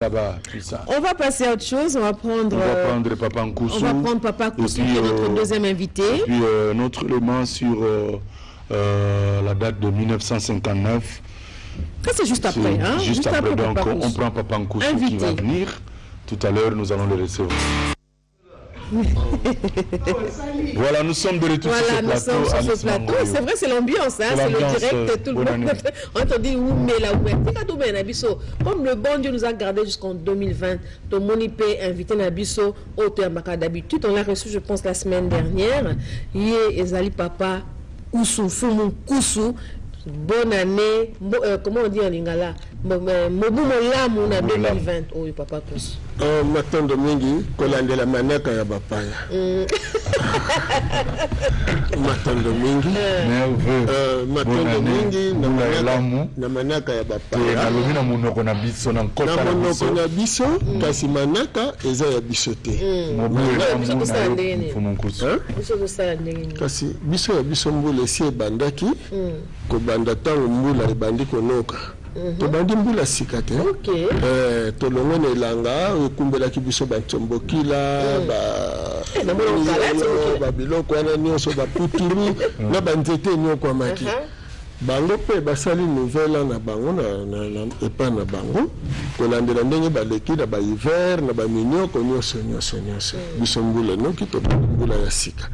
Là-bas, tout ça. On va passer à autre chose. On va prendre. On va prendre Papa Nkoussou. On va prendre Papa Nkoussou, qui est notre deuxième invité. Et puis notre élément sur la date de 1959. Ça, c'est juste après. Hein? Juste après, donc on prend Papa Nkoussou qui va venir. Tout à l'heure, nous allons le recevoir. Voilà, nous sommes de retour voilà, sur ce plateau. Nous sommes sur ce plateau. C'est vrai, c'est l'ambiance, hein, c'est le direct, tout le monde. On te dit où mais là où est. Comme le bon Dieu nous a gardé jusqu'en 2020, tomoni pe invité na biso auteur d'habitude, on l'a reçu, je pense, la semaine dernière. Ye ezali Papa Koussou, Fumu Koussou. Bonne année, comment on dit en lingala? Mobu molamu na 2020. Oh, Papa Koussou. Matondo mingi kolandela manaka ya bapaya. Matondo mingi. Matondo mingi na manaka ya bapaya. Nalobi na monoko na biso na nkota na biso. Na monoko na biso kasi manaka eza ya biso te. Kasi biso ya biso mbula esi ebandaki kobanda ntango mbula ebandi konoka. Tobandi mbula sika te. Tolongo na elanga ekumbelaki biso bantombokila babiloko wana nyonso baputuru na banzete enyokwamaki. Bango mpe basali nouvelle na bango na epai na bango kolandela ndenge baleki na bahiver na baminyoko nyonso nyonso nyonso. Biso mbula enoki tobandi mbula ya sika.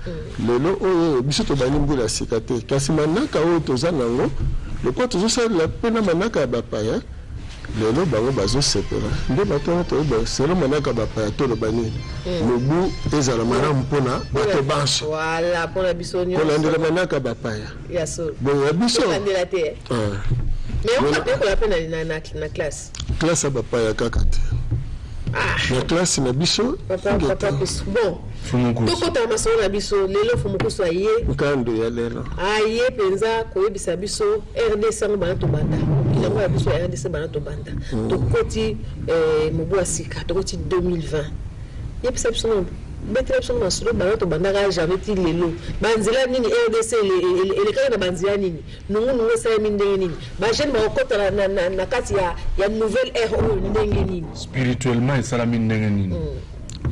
Lelo oyo biso tobandi mbula ya sika te kasi manaka oyo toza nango lokola tozosalela mpe na manaka ya bapaya lelo bango bazosepela nde bato wana toyeba selo manaka ya bapaya toloba nini mobu ezala malamu mpona bato banso kolandela manaka ya bapaya boye ya biso classe ya bapaya kaka te na classe na biso. Bon, tokota masolo na biso lelo. Fumukusu aye nkando ya lelo aye mpenza koyebisa biso RDC yango bana tobanda yango ya biso ya RDC bana tobanda tokoti mobu ya sika tokoti 2020. Yebisa biso, betela biso masolo bana tobandaka jamais ti lelo banzela nini RDC elekaki na banzela nini nungunungu esalemi ndenge nini bajeune bakokɔta na kati ya nouvelle ère oyo ndenge nini. Spirituellement esalami ndenge nini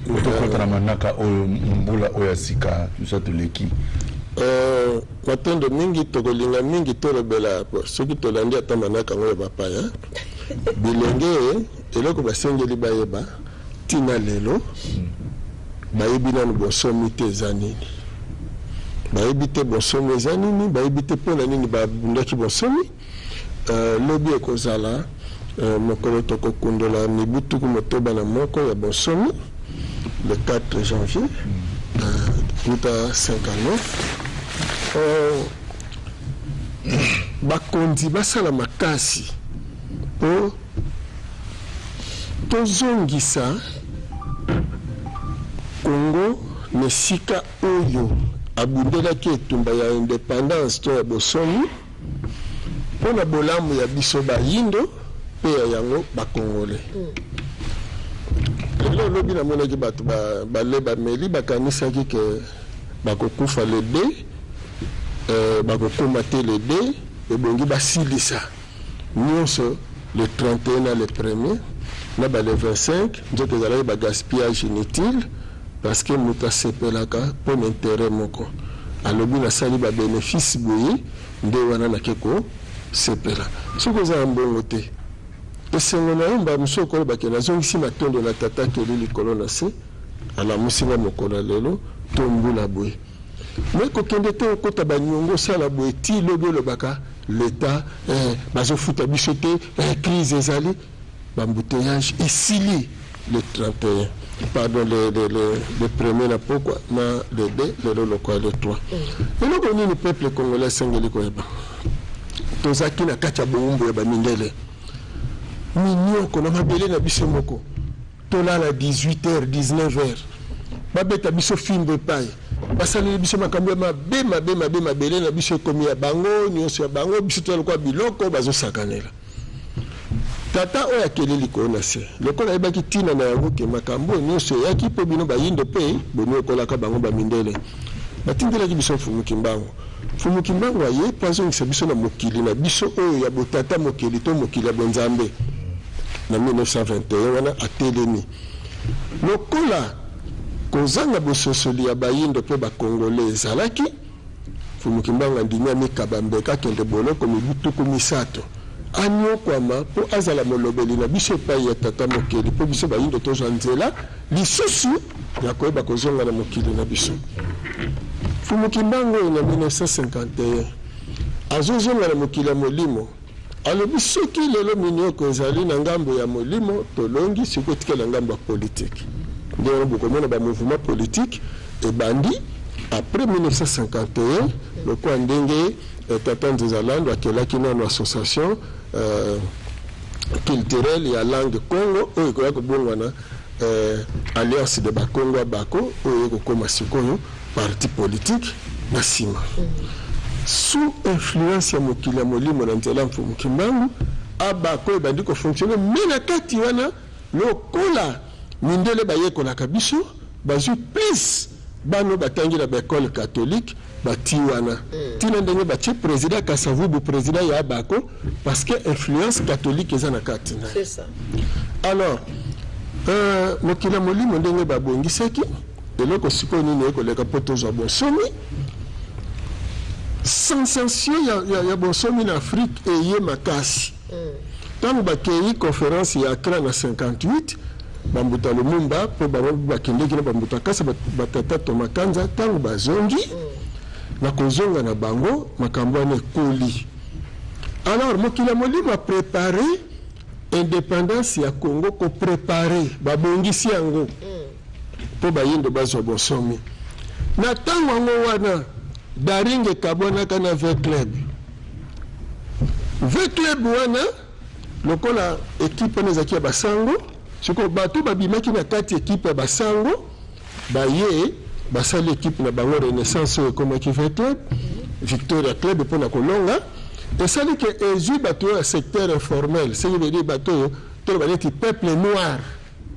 tokɔta na manaka oyo mbula oyo ya sika tusa toleki. Matondo mingi tokolinga mingi tolobela soki tolandi ata manaka yango ya bapaya bilenge eloko basengeli bayeba ntina lelo bayebi nanu bonsomi te eza nini bayebi te bonsomi eza nini bayebi te mpona nini babundaki bonsomi. Lobi ekozala mokolo tokokundola mibu 61 ya bonsomi le 4 janvier kuta 59. Bakonzi basala makasi mpo tozongisa Congo na esika oyo abundelaki etumba ya indépendance to ya bosomi mpona bolamu ya biso bayindo mpe ya yango bakongole. Lelo olobi namonaki bato bale bameli bakanisaki ke bakokufa le 2, bakokóma te le 2, ebongi basilisa nyonso le 31 na le premier na ba le 25. Nzoto ezalaki bagaspillage inutile parce que moto asepelaka mpo na intérêt moko alobi nasali babénéfice boye nde wana nake kosepela. Soki oza na mbongo te esengo na yo mbala mosusu okolobake nazongisi matondo na tata keli likolo na se alamusi nga mokolo ya lelo to mbula boye me kokende te okota baniongo osala boye ti lobi olobaka leta bazofuta biso te, crise ezali baembouteillage esili le 31, pardon, le premier na pokwa na le 2 lelo lokola le 3. Eloko nini peuple congolais asengeli koyeba? Tozalaki na kati ya bowumbu ya bamindele, minioko na mabele na biso moko, tolala 18 heures 19 heures babeta biso fimbo epai basaleli biso makambo ya mabe mabe mabe. Mabele na biso ekomi ya bango nyonso ya bango, biso toza lokola biloko bazosakanela. Tata oyo akeli likolo na se lokola ayebaki ntina na yango ke makambo oyo nyonso eyaki mpo bino bayindo mpe boniokolaka bango bamindele batindelaki biso Mfumu Kimbangu. Mfumu Kimbangu aye mpo azongisa biso na mokili na biso oyo ya botata mokili to mokili ya bonzambe. Na 1921 wana atelemi lokola kozanga bososoli ya bayindo mpe bakongole ezalaki. Mfumu Kimbangu andimi amikaba mbeka, akende boloko mibu 30, anyokwama mpo azala molobeli na biso epai ya Tata Mokeli, mpo biso bayindo tozwa nzela lisusu ya koyeba kozonga na mokili na biso. Mfumu Kimbangu oyo na 1951 azozonga na mokili ya molimo, alobi soki lelo minioko ezali na ngambo ya molimo, tolongi, sikoyo etikali na ngambo ya politike. Nde wana bokomona ba mouvement politique ebandi après 1951, lokola ndenge Tata Nzeza Landu akelaki nano association culturelle ya langue Kongo, oyo ekoya kobongwana Alliance de Bakongo Abako, oyo ekokoma sikoyo parti politique na nsima, sous influence ya mokili ya molimo na nzela Mfumu Kimbangu. Abako ebandi kofonctionner, mais na kati wana, lokola mindele bayekolaka biso, bazwi plus bano batangi na baekole catholique, bati wana ntina ndenge batie président Kasavubu président ya Abako, parce que influence catholique eza na kati na C'est ça. Alors mokili ya molimo, ndenge babongisaki eloko sikoyo nini ekoleka mpo tozwa bonsomi, sensation ya bonsomi na Afrique eye makasi. Ntango bakei conférence ya Accra na 58, bambuta Lumumba mpo bango bakendeki na bambuta Kasa, batata Tomakanza, ntango bazongi na kozonga na bango, makambo wana ekoli. Alors mokili ya molimo aprépare indépendance ya Congo, koprépare, babongisi yango mpo bayindo bazwa bonsomi. Na ntango yango wana, Daring ekabwanaka na V Club. V Club wana, lokola ekipe wana ezalaki ya basango, sikoyo bato babimaki na kati ekipe ya basango, baye basali ekipe na bango Renaissance, oyo ekomaki V Club, Victoria Club, mpona kolonga. Esali ke ezwi bato oyo ya secteur informel, ce qui veut dire bato oyo toloba neti peuple noir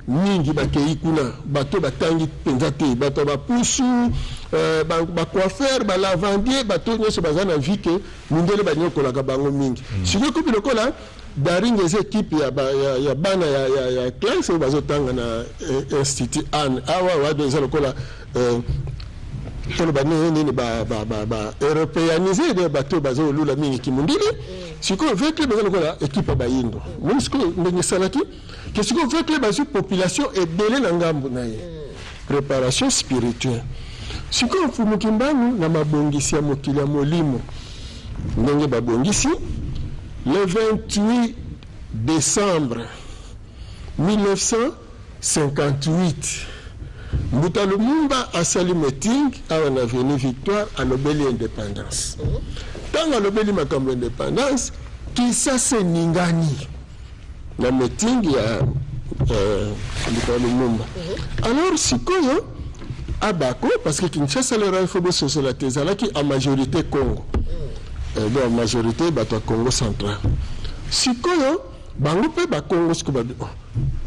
mingi bakei kuna, bato batangi mpenza te, bato ya bapusu, bacoiffeur, balavandier, bato nyonso baza na vie ke mindele banyokolaka bango mingi. Sikoyo ekomi lokola Daring eza ekipe ya bana ya classe oyo bazotanga na institut Anne awa wado, eza lokola toloba nini nini, ba européanisé de bato bazolula mingi kimundele. Sikoyo V Club eza lokola ekipe ya bayindo. Moni sikoyo ndenge esalaki ke sikoyo V Club azwi population ebele na ngambo na ye. Préparation spirituelle, sikoyo Mfumu Kimbangu na mabongisi ya mokili ya molimo, ndenge babongisi, le 28 décembre 1958, Mbuta Lumumba asali meeting awa na avenue Victoire, alobeli indépendance. Ntango alobeli makambo ya indépendance, Kinshasa eningani na meeting ya Mbuta Lumumba. Alors sikoyo Abako, parce que Kinshasa lero, il faut bososola te, ezalaki en majorité Congo, donc majorité bato ya Congo Central. Sikoyo bango mpe bakongo sikoyo babi: "Oh,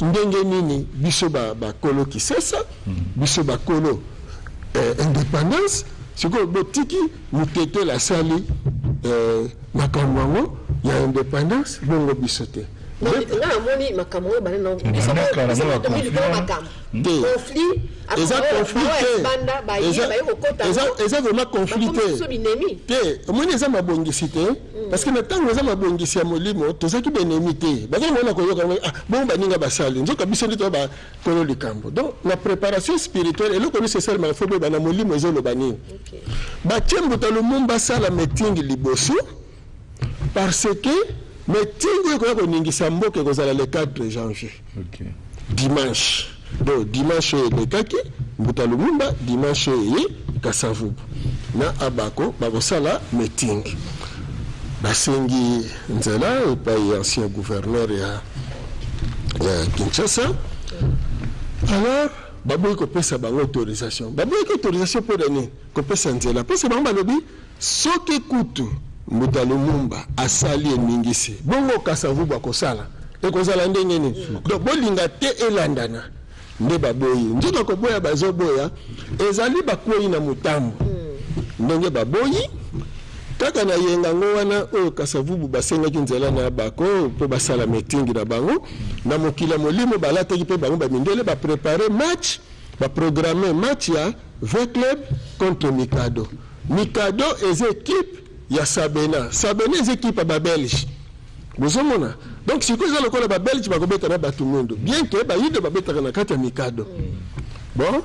ndenge nini biso bakolo Kisasa, biso bakolo indépendance, sikoyo botiki motetela asali makambo yango ya indépendance, bongo biso te?" Nga namoni makambo oyo bana makambo conflit. Eza conflit te, eza vraiment conflit te te. Omoni, eza mabongisi te, parce que na ntango eza mabongisi ya molimo, tozalaki baennemi te. Bazali mona koyoka: "Ah, bongo baninga basali, nzoka biso nde toza bakolo likambo." Donc na préparation spirituelle, eloko nyonso esalemaka, faut boyeba na molimo ezoloba nini. Batie Mbuta Lumumba asala meeting liboso, parce que meeting oyo ekoya koningisa mboka ekozala le 4 janvier, dimanche. Donc dimanche oyo elekaki, Mbuta Lumumba, dimanche oyo eye, Kasavubu na Abako bakosala meeting. Basengi nzela epai ya ancien gouverneur ya Kinshasa. Alors baboyi kopesa bango autorisation. Baboyaki autorisation mpo na nini? Kopesa nzela mpesa bango, balobi soki kutu Mbuta Lumumba asali, eningisi, bongo Kasavubu akosala, ekozala ndenge nini? Donc bolinga te elandana, nde baboyi. Nzoka koboya bazoboya, ezali bakwei na motambo. Ndenge baboyi, Kaka na yenga yango wana oyo Kasavubu basengaki nzela na Abako mpo basala meeting na bango, na mokili ya molimo balataki mpe bango bamindele, baprepare match, baprogramme match ya V-Club contre Mikado. Mikado eza ekipe ya Sabena. Sabena eza ekipe ya Babelge. Bozomona? Donc sikoyo eza lokola Babelge bakobeta na bato mwindu, bien que bayindo babetaka na kati ya Mikado. Bon,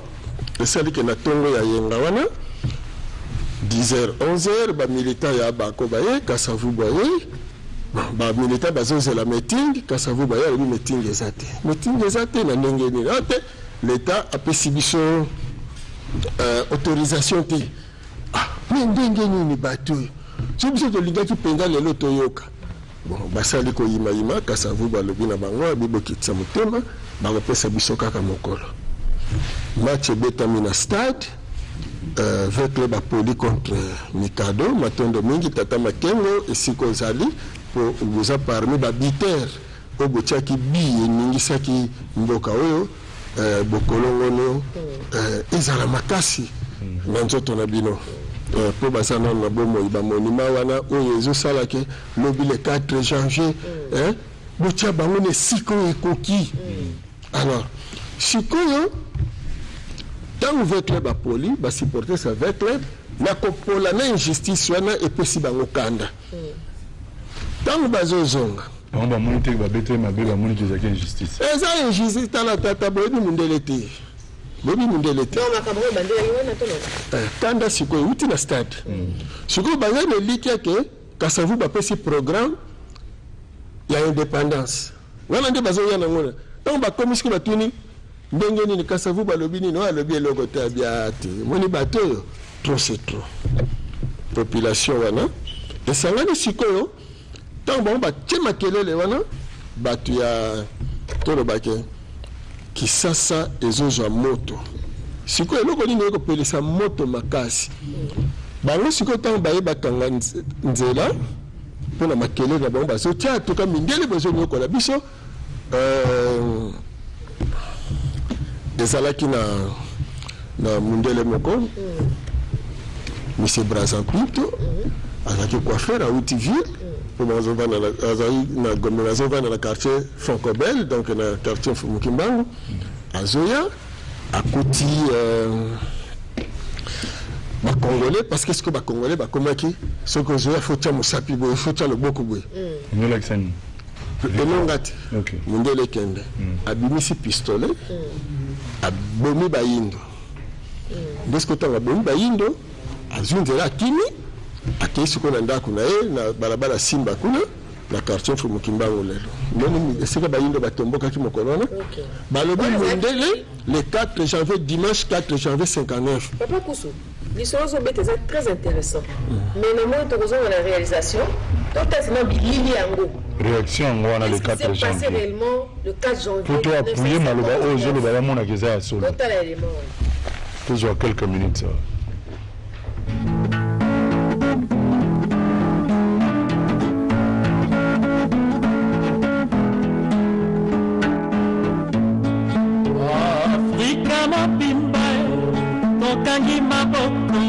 esali ke na tongo ya yenga wana 10h 11h, bamilitant ya Abako baye, Kasavubu aye. Bon, bamilitant bazozela meeting, Kasavubu aye, alobi meeting eza te. Meeting eza te na ndenge nini? Ah te, l'État apesi biso autorisation te. Ah, me ndenge nini bato oyo? So biso tolingaki mpenza lelo toyoka. Bon, basali koyimayima, Kasavubu alobi na bango, abi bokitisa motema, bakopesa biso kaka mokolo. Match ebetami na stade, V-Club apoli contre Mikado. Matondo mingi tata Makengo esika ozali, po oza parmi babiteurs oyo botiaki bi eningisaki mboka oyo. Bokolongono ezala makasi na nzoto na bino, mpo baza nano na bomoi. Bamonima wana oyo ezosala ke lobi le 4 janvier, botia bango na esika oyo ekoki. Alors sikoyo ntango V-Club apoli, basupporter sa V-Club na kopola na injustice wana epesi bango kanda. Ntango bazozonga, bango bamoni te babete mabe, bamoni te ezalaki injustice. Eza injustice. Tala tata, boyebi mondele te, boyebi mondele te. Donc makambo oyo bandelaki wana to na Kanda sikoyo euti na stade. Sikoyo baza na elikya ke Kasavu bapesi programme ya indépendance wana nde bazoya nango. Na ntango bakomi sikoyo, batuni ndenge nini Kasavu balobi nini, oyo alobi eloko te, abia te. Omoni bato oyo, trop c'est trop. Population wana esangani sikoyo. Ntango bango batie makelele wana, bato ya tolobake Kisasa ezozwa moto. Sikoyo eloko nini ekopelisa moto makasi bango sikoyo? Ntango baye bakanga nzela mpona makelele na bango bazotia, tuka mindele bozonyokola biso. Ezalaki na mundele moko, monsieur Brazan Pinto, azalaki coiffeur, awuti ville mpo bazovanda, azalaki na Gombe, azovanda na quartier Francobel, donc na quartier Mfumu Kimbangu. Azoya, akuti Bacongolais, parce que sikoyo Bacongolais bakomaki, soki ozoya faut tia mosapi boye, faut tia loboko boye. Ozolakisa nini? Elonga te. Mondele ekende, abimisi pistolet, abomi bayindo. Nde sikoyo ntango abomi bayindo, azwi nzela, akimi, akei sikoyo na ndako na ye na balabala Simba kuna na quartier Mfumu Kimbangu. Lelo moni esika bayindo batombokaki mokolo wana. Balobi mondele le 4 janvier, dimanche 4 janvier 59. Papa Kusu, lisolo ozobeta eza très intéressant, mais namoni tokozonga na réalisation, totasi na bilili yango. Réaction yango wana le 4 janvier passé réellement le 4 janvier. Po to appuyer maloba oyo ozoloba, bamonaka eza ya solo. Totala élément wana. Tozwa quelques minutes. Afrika mobimba tokangi maboko,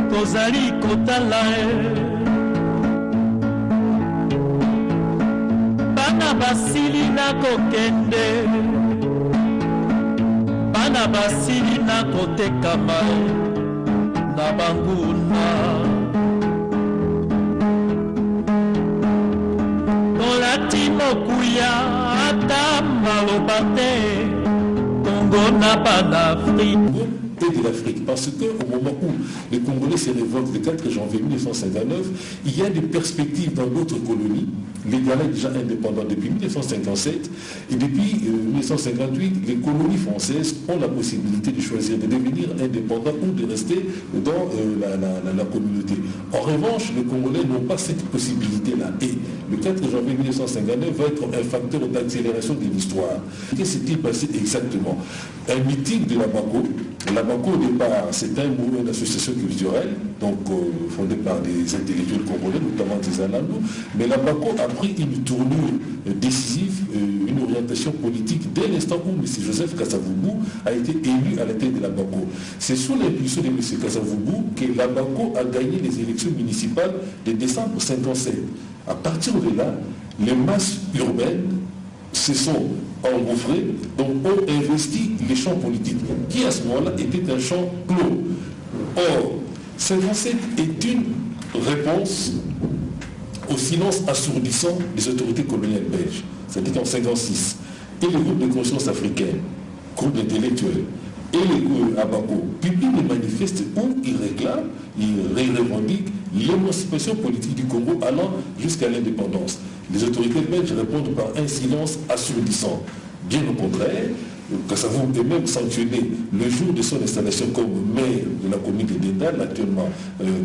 tozali kotala e. Bana basili na kokende, bana basili na kotekama e na banguna. Tolati mokuya, ata maloba te, Kongo na bana Afrique. Et de l'Afrique. Parce qu'au moment où les Congolais se révoltent le 4 janvier 1959, il y a des perspectives dans d'autres colonies. Le Ghana est déjà indépendant depuis 1957 et depuis 1958, les colonies françaises ont la possibilité de choisir de devenir indépendants ou de rester dans la communauté. En revanche, les Congolais n'ont pas cette possibilité-là. Et le 4 janvier 1959 va être un facteur d'accélération de l'histoire. Qu'est-ce qui s'est passé exactement? Un meeting de l'Abako, l'Abako L'ABACO, au départ, c'est une association culturelle, donc fondée par des intellectuels congolais, notamment Tizanando, mais l'ABACO a pris une tournure décisive, une orientation politique dès l'instant où M. Joseph Kasavubu a été élu à la tête de l'ABACO. C'est sous l'impulsion de M. Kasavubu que l'ABACO a gagné les élections municipales de décembre 1957. À partir de là, les masses urbaines se sont engouffrées, donc ont investi les champs politiques, qui à ce moment-là était un champ clos. Or, 57 est une réponse au silence assourdissant des autorités coloniales belges. C'est-à-dire qu'en 1956, et les groupes de conscience africaine, groupes d'intellectuels, et les Abako publient des manifestes où ils réclament, ils revendiquent l'émancipation politique du Congo allant jusqu'à l'indépendance. Les autorités belges répondent par un silence assourdissant. Bien au contraire, Kasavubu est même sanctionné le jour de son installation comme maire de la commune de Dendal, actuellement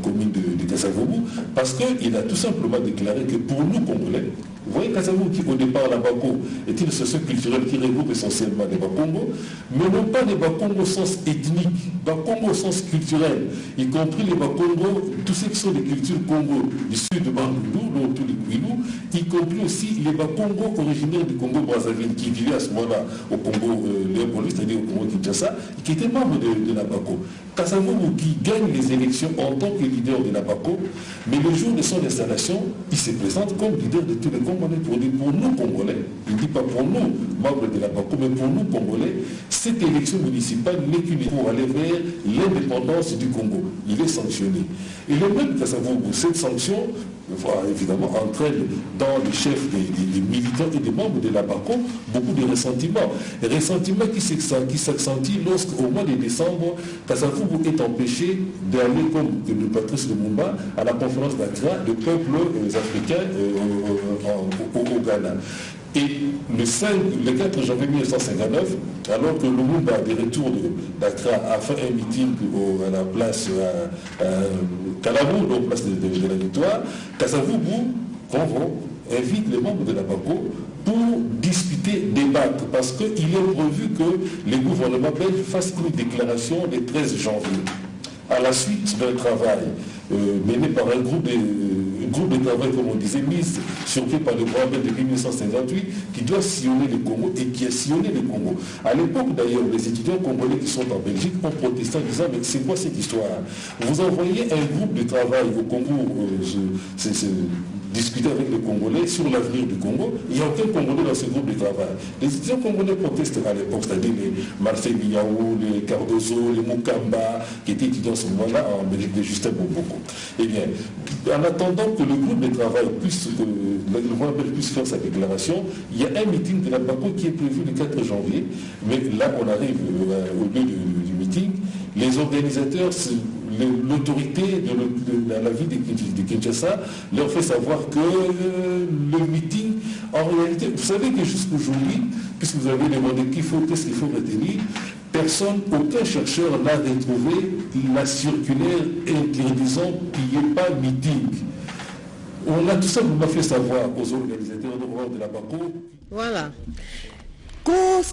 commune de Kasavubu, parce qu'il a tout simplement déclaré que pour nous Congolais, vous voyez Kasavubu qui au départ, l'Abako, est une association culturelle qui regroupe essentiellement des Bakongo, mais non pas des Bakongo au sens ethnique, Bakongo au sens culturel, y compris les Bakongo, tous ceux qui sont des cultures Congo du sud de Bandundu, donc tous les Kwilu, y compris aussi les Bakongo originaires du Congo-Brazzaville, qui vivaient à ce moment-là au Congo Léopold, c'est-à-dire au Congo-Kinshasa, qui étaient membres de l'Abako. Kasavubu qui gagne les élections en tant que leader de l'Abako, mais le jour de son installation, il se présente comme leader de tous les Congolais, pour dire pour nous Congolais, il ne dit pas pour nous, membres de l'Abako, mais pour nous Congolais, cette élection municipale n'est qu'une pour aller vers l'indépendance du Congo. Il est sanctionné. Et le même Kasavubu, cette sanction, évidemment, entraîne dans les chefs des militants et des membres de l'Abako beaucoup de ressentiments. Ressentiments qui s'accentuent lorsqu'au mois de décembre, Kasavubu est empêché d'aller, comme le Patrice Lumumba, à la conférence d'Accra de peuples africains au Ghana. Et le 4 janvier 1959, alors que Lumumba, de retour d'Accra, a fait un meeting à la place Kalamu, donc place de la victoire, Kasavubu convoque, invite les membres de l'Abako pour discuter, débattre, parce qu'il est prévu que le gouvernement belge fasse une déclaration le 13 janvier. À la suite d'un travail mené par un groupe de travail, comme on disait, mis sur pied par le gouvernement belge depuis 1958, qui doit sillonner le Congo et qui a sillonné le Congo. À l'époque, d'ailleurs, les étudiants congolais qui sont en Belgique ont protesté en disant « Mais c'est quoi cette histoire? Vous envoyez un groupe de travail au Congo, discuter avec les Congolais sur l'avenir du Congo, il n'y a aucun Congolais dans ce groupe de travail. Les étudiants congolais protestent à l'époque, c'est-à-dire les Marcel Biyaou, les Cardozo, les Mukamba, qui étaient étudiants à ce moment-là en Belgique de Justin Bomboko. Eh bien, en attendant que le groupe de travail puisse, que le gouvernement belge puisse faire sa déclaration, il y a un meeting de l'Abako qui est prévu le 4 janvier, mais là on arrive au lieu du meeting, les organisateurs, l'autorité de la ville de Kinshasa leur fait savoir que le meeting, en réalité, vous savez que jusqu'aujourd'hui, puisque vous avez demandé qu'est-ce qu'il faut retenir, personne, aucun chercheur n'a retrouvé la circulaire interdisant qu'il n'y ait pas meeting. On a tout simplement fait savoir aux organisateurs de l'Abako. Voilà.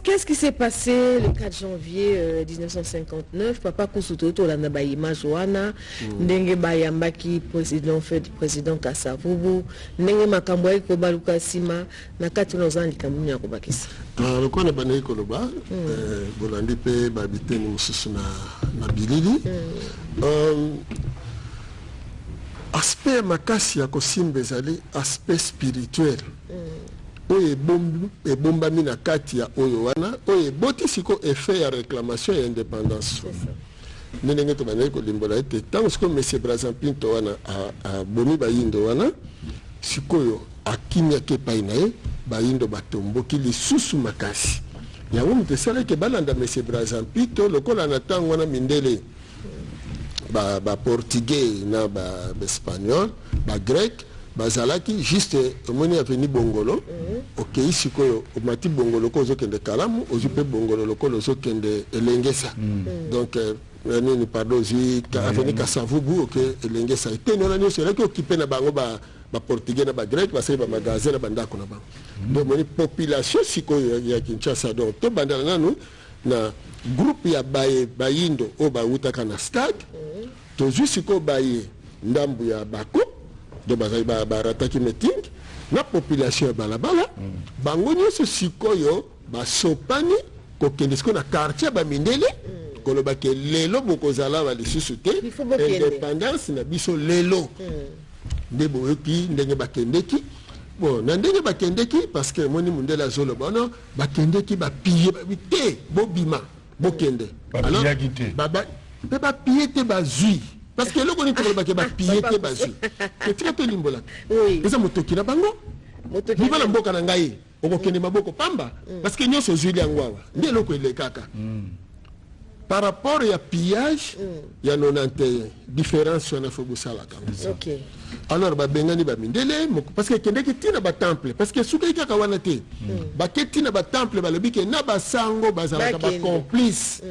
Qu'est-ce qui s'est passé le 4 janvier 1959? Papa Koussouto, tolanda ba image wana, ndenge bayambaki président fait président Kasavubu, ndenge makambo ya kobaluka sima na kati na ozali likambo nini ya kobakisa? Lokola bandeki koloba, bolandi mpe babiteni mosusu na bilili. Aspect makasi ya kosimba ezali aspect spirituel. Oyo ebombami na kati ya oyo wana, oyo eboti siko effet ya réclamation ya indépendance. Ndenge tobandaki kolimbola ete ntango sikoyo monsieur Brazampinto wana abomi bayindo wana, sikoyo akimiaki epai na ye, bayindo batomboki lisusu makasi. Yango moto esalaki balanda monsieur Brazampinto lokola na ntango wana mindele ba portugais na ba espagnol, ba grec bazalaki juste omoni aveni Bongolo, okei sikoyo omati Bongolo lokola ozokende Kalamu, ozwi mpe Bongolo lokola ozokende Elengesa. Donc nini, pardon, ozwi aveni Kasavubu, oke Elengesa, eteni wana nyonso elaki okipe na bango baportugais na bagrec, basali bamagasin na bandako na bango. Donc omoni population sikoyo ya Kinshasa, donc tobandala nanu Na groupe ya baye bayindo oyo bawutaka na stade, tozwi sikoyo baye ndambu ya bako, donc bazali barataki meeting na population ya balabala. Bango nyonso sikoyo basopani kokende sikoyo na quartier ya bamindele, koloba ke lelo bokozala awa lisusu te. Il faut bokende. Indépendance na biso lelo. Nde boyoki ndenge bakendeki. Bon, na ndenge bakendeki, parce que moni mundele azoloba ono bakendeki bapiller te, bobima, bokende. Bapillaki te. Mpe bapiller te, bazwi, parce que eloko nini tokolobake bapiller te, bazwi etika tolimbolaka. Eza motoki na bango. Motoki. Liba na mboka na ngai, okokende maboko pamba, parce que nyonso ozwili yango awa. Nde eloko elekaka par rapport ya pillage ya 91, différence wana fo bosalaka yango. Alors babengani bamindele parce que ekendeki ntina batemple, parce que sukaki kaka wana te, bake ntina batemple, balobi ke na basango bazalaka Bakende. Bacomplice,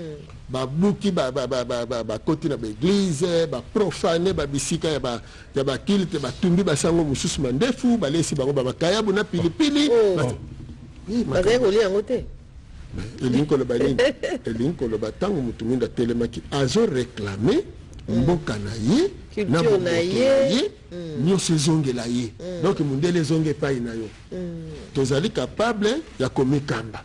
babuki, bakoti na baéglise, baprofane babisika ya baculte, batumbi basango mosusu mandefu, balesi bango bamakayabu na pilipili. Oh. Oui, Bazali kolia yango te. Elingi koloba nini? Elingi koloba ntango motu mwindu atelemaki, azoréclame mboka na ye na Culture bomoto na na ye. ye, nyonso ezongela ye. Donc mondele, ezonga epai na yo, tozali capable ya komikamba.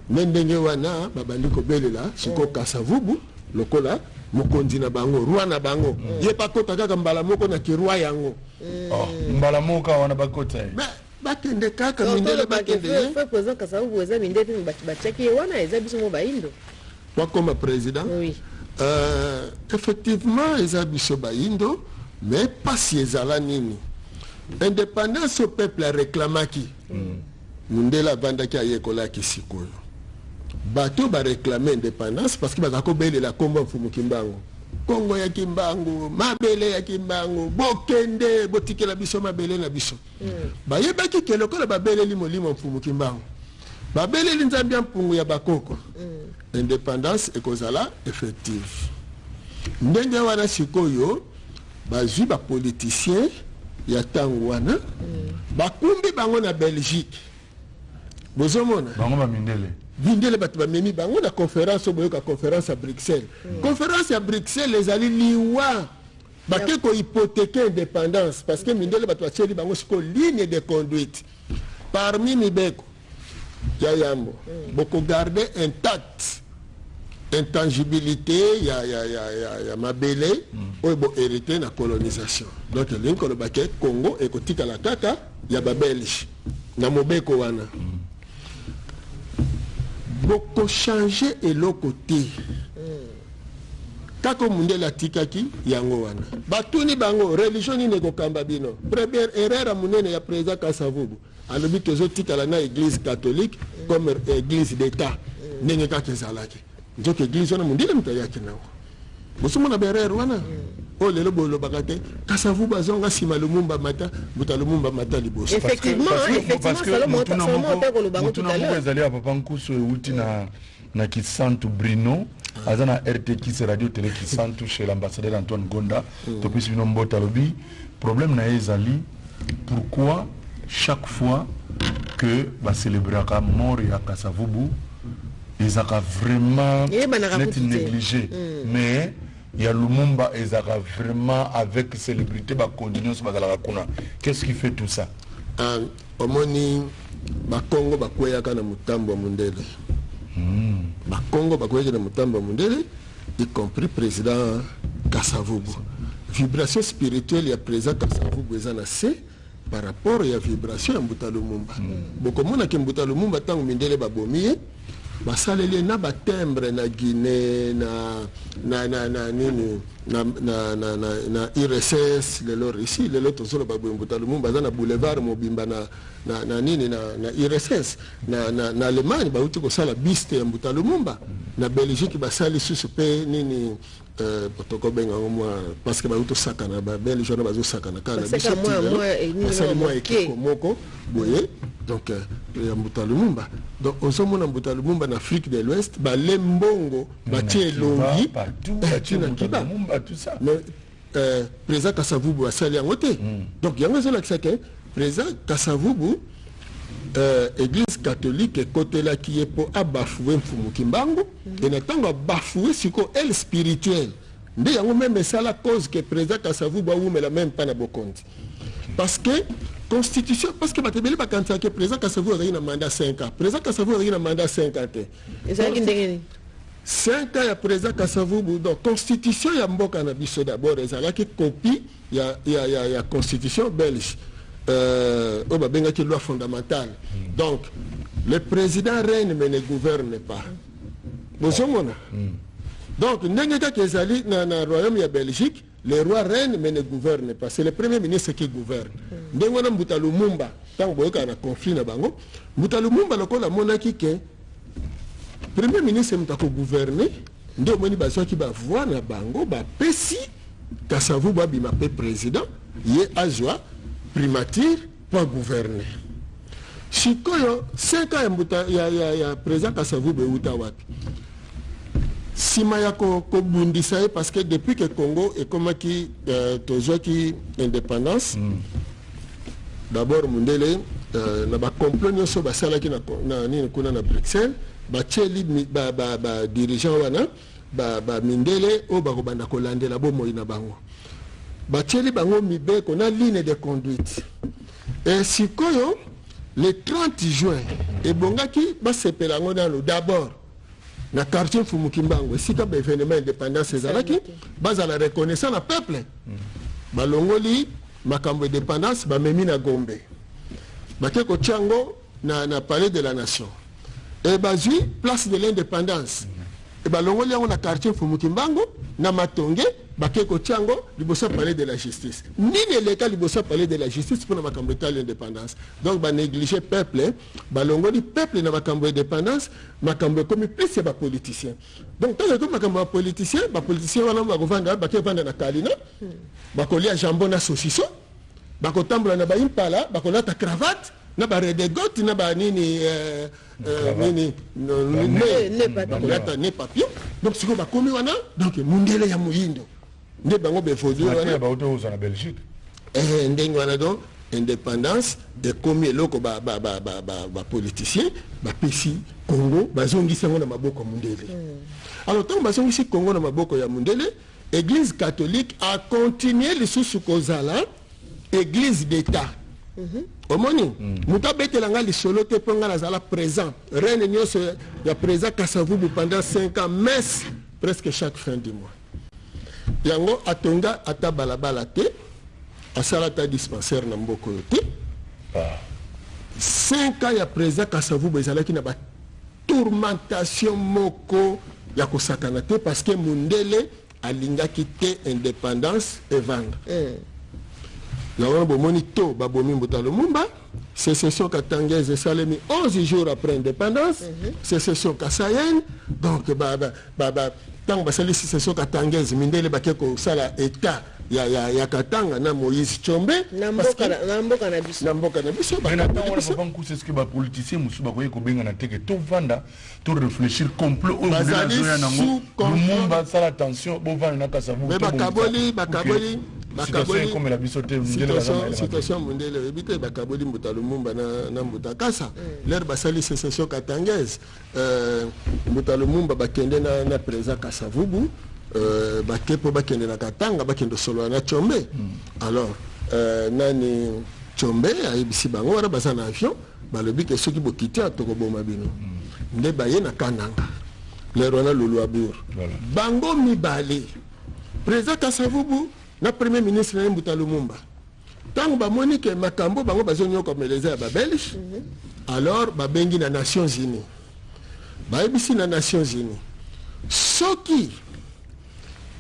Nde ndenge wana babandi kobelela sikoyo Kasavubu lokola mokonzi na bango, roi na bango. Ye bakota kaka mbala moko na kiroi yango. Oh, mbala moko kaka wana bakota ye. Bakende kaka mindele, bakende ye. Fe président Kasavubu eza mindele mpe batiaki ye wana, eza biso mo bayindo. Bakoma président. Oui. Effectivement, eza biso bayindo, mais pasi ezala nini? Indépendance au peuple aréclamaki, mundele avandaki, ayekolaki. Sikoyo bato baréclame indépendance parce que baza kobelela nkombo ya Mfumu Kimbangu, Kongo ya Kimbangu, mabele ya Kimbangu, bokende botikela biso mabele na biso. Bayebaki ke lokola babeleli molimo Mfumu Kimbangu, babeleli Nzambe ya mpungu ya bakoko, indépendance ekozala effective. Ndenge wana sikoyo bazwi bapoliticien ya ntango wana, bakumbi bango na Belgique. Bozomona. Bango bamindele. Mindele bato bamemi bango na conférence oyo boyoka, conférence ya Bruxelles. Conférence ya Bruxelles ezali liwa, bake kohypothéquer indépendance, parce que mindele bato batieli bango sikoyo ligne de conduite. Parmi mibeko ya yambo, bokogarde intact intangibilité ya mabele oyo bohérité na colonisation. Donc elingi koloba ke Congo ekotikala kaka ya babelge. Na mobeko wana, bokochange eloko te, kaka mundele atikaki yango wana. Batuni bango religion nini ekokamba bino. Première erreur ya monene ya président Kasavubu, alobi tozotikala na église catholique comme église d'état, ndenge kaka ezalaki. Nzoka église wana mondele moto ayaki nango. Bosomona baerreur wana oyo lelo bolobaka te. Kasavubu azonga nsima, Lumumba mata, moto ya Lumumba mata liboso. Effectivement, Salomon ata koloba yango tout Motuna à moko l'heure. Ezali ya papa Nkusu, euti na Kisantu. Brino aza na RT Kis, Radio Télé Kisantu, chez l'ambassadeur Antoine Gonda. Topesi bino mbote. Alobi problème na ye ezali pourquoi chaque fois que bacélébraka mort ya Kasavubu, ezalaka vraiment Eyebanaka neti kutu te. négligé, mais ya Lumumba ezalaka vraiment avec célébrité, bakonzi nyonso bazalaka kuna. Qu'est-ce qui fait tout ça? Ah, omoni, bakongo bakweyaka na motambo ya mondele. Bakongo bakweyaki na motambo ya mondele, y compris président Kasavubu. Vibration spirituelle ya président Kasavubu eza na se par rapport ya vibration ya Mbuta Lumumba. Bokomonaki Mbuta Lumumba, ntango mindele babomi ye, basaleli ye na batimbre na Guinée, na nini, na URSS, lelo Russie. Lelo tozoloba boye, Mbuta Lumumba aza na boulevard mobimba na nini, na URSS, na Allemagne bauti kosala buste ya Mbuta Lumumba, na Belgique basali susu mpe nini, tokobenga yango mwa, parce que bauti osakana, babelge wana bazosakana kaka na biso Basaka ti lelo. nini, Basali mwa mwa moke. ekeko moko boye, donc ya Mbuta Lumumba. Donc ozomona Mbuta Lumumba na Afrique de l'Ouest, bale mbongo batie elongi partout, batie na Mbuta Kiba. Lumumba, tout ça. Mais président Kasavubu asali yango te. Donc yango ezolakisa ke président Kasavubu Église catholique ekotelaki ye mpo abafouer Mfumu Kimbangu. E na ntango abafouer sikoyo aile spirituelle, nde yango même esala cause ke président Kasavubu awumela même mpa na bokonzi, parce que constitution, parce que bato ebele bakanisaka ke président Kasavubu azalaki na mandat 5 ans. Président Kasavubu azalaki na mandat 5 ans te. Ezalaki ndenge nini? 5 ans ya président Kasavubu, donc constitution ya mboka na biso d'abord ezalaki copie ya constitution belge, oyo babengaki loi fondamentale. Donc le président règne mais ne gouverne pas. Bozomona, donc ndenge kaka ezali na royaume ya Belgique, le roi règne mais ne gouverne pas, c'est le premier ministre qui gouverne. Ndenge wana Mbuta Lumumba, ntango boyokaka na conflit na bango, Mbuta Lumumba lokola amonaki ke premier ministre moto akogouverne, nde omoni bazwaki bavoix na bango, bapesi Kasavubu abima mpe président, ye azwa primature mpo agouverne. Sikoyo 5 ans ya mbuta ya président Kasavubu euta wapi? Nsima ya kobundisa ye, parce que depuis que Congo ekomaki, tozwaki indépendance, d'abord mundele, na bacomplot nyonso basalaki na nini kuna na Bruxelles, batieli badirigeant wana, bamindele oyo bakobanda kolandela bomoi na bango, batieli bango mibeko na ligne de conduite. E sikoyo le 30 juin ebongaki basepela yango nano d'abord na quartier Mfumu Kimbangu, esika baévénement indépendance ezalaki, bazala reconnaissant na peuple. Balongoli makambo indépendance, bamemi na Gombe, bake kotia yango na Palais de la Nation, e bazwi Place de l'Indépendance, e balongoli yango na quartier Mfumu Kimbangu na Matonge, bake kotia yango liboso ya Palais de la Justice. Nini eleka liboso ya Palais de la Justice mpona makambo etali indépendance? Donc banéglige peuple, balongoli peuple na makambo ya indépendance. Makambo ekomi plus ya bapoliticien. Donc ntango ekomi makambo ya bapoliticien, bapoliticien wana bakovanda, bake vanda na Kalina, bakolia jambon na saucisson, bakotambola na baImpala, bakolata cravate na baredingote na banini, nini, bakolata nœud papillon. Donc sikoyo bakomi wana, donc mundele ya moyindo nde bango baévolue wana na Belgique. Ndenge wana, donc indépendance ekomi eloko bapoliticien bapesi Congo, bazongisi yango na maboko ya mundele. Alors ntango bazongisi Congo na maboko ya mundele, Église catholique acontinue lisusu kozala église d'État. Omoni, moto abetela nga lisolo te, mpo nga nazala présent règne nyonso ya président Kasavubu pendant 5 ans, messe presque chaque fin du mois. Yango atonga ata balabala te, asala ata dispensaire na mboka oyo te. 5 ans ya président Kasavubu ezalaki na batourmentation moko ya kosakana te, parce que mundele alingaki te indépendance evanda. Yango wana bomoni to babomi Mbuta Lumumba, sécession katangaise esalemi 11 jours après indépendance, sécession kasaïenne. Donc ntango basali sécession katangaise, mindele bake kosala état ya Katanga na Moïse Tshombe. Na mboka na biso. Na mboka na biso. Mais na ntango wana, papa Nkusu, est-ce que bapoliticien mosusu bakoki kobengana teke tovanda to réfléchir complot oyo Bazali nango? Sous contrôle. Lumumba asala attention, bovanda na Kasavubu. Me bakaboli, bakaboli, bakaboli. Ekomela biso te, mindele baza mayele mabe. Situation mondele oyebi te, bakaboli Mbuta Lumumba na Mbuta Kasa. L'heure basali sécession katangaise, Mbuta Lumumba bakende na président Kasavubu, bake mpo bakende na Katanga, bakende solola na Tshombe. Alors nani, Tshombe ayebisi bango wana baza na avion, balobi ke soki bokiti awa, tokoboma bino. Nde baye na Kananga, l'heure wana Luluabourg. Bango mibale, président Kasavubu na premier ministre na ye Mbuta Lumumba, ntango bamoni ke makambo bango bazonyokomela eza ya babelge, alors babengi na Nations unies, bayebisi na Nations unies: soki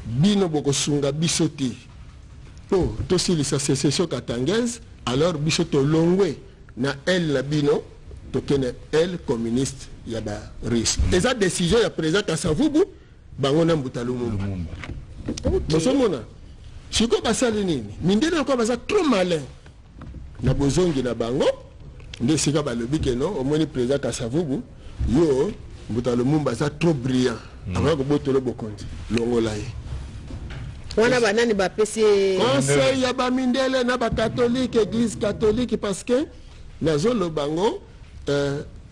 bino bokosunga biso te mpo tosilisa sécession katangaise, alors biso tolongwe na aile na bino, tokende aile communiste ya barusse. Eza décision ya président Kasavubu, bango na Mbuta Lumumba. Bozomona sikoyo basali nini? Mindele lokola baza trop malin, na bozongi na bango nde esika balobi ke no, omoni président Kasavubu, yo Mbuta Lumumba aza trop brillant, akoya kobotola bokonzi, longola ye. Wana banani bapesi? Conseil ya bamindele na bacatholique, Église catholique, parce que nazoloba ngo.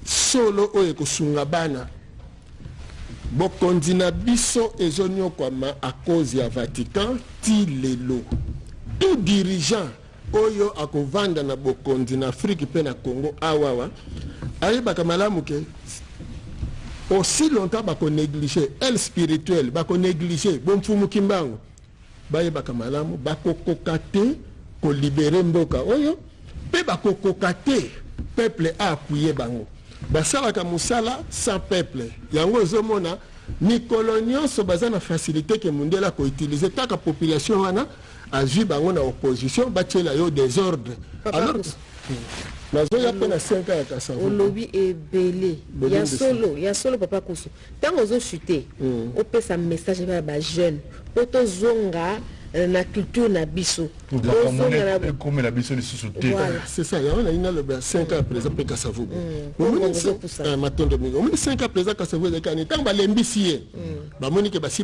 Solo oyo ekosunga bana. Bokonzi na biso ezonyokwama à cause ya Vatican ti lelo. Tout dirigeant oyo akovanda na bokonzi na Afrique mpe na Congo awawa ayebaka malamu ke aussi longtemps bako négliger aile spirituelle, bako négliger bomfumu Kimbangu, bayebaka malamu bakokoka te kolibérer mboka oyo, mpe bakokoka te peuple aappuyer bango. Basalaka mosala sans peuple. Yango ozomona mikolo nyonso baza na facilité ke mundele akoutiliser kaka population wana, azwi bango na opposition, batiela yo désordre. Alors nazoya mpe na 5 ans ya Kasavubu. Olobi ebele ya solo, ya solo, papa Kusu. Ntango ozochute, opesa message epai ya bajeune mpo tozonga na culture na biso. Ekomela biso lisusu te. C'est ça, yango nalingi naloba. 5 ans ya président mpe Kasavubu, matondo mingi. Omoni, 5 ans président Kasavubu ezalaki ani? Ntango balembisi ye, bamoni ke basi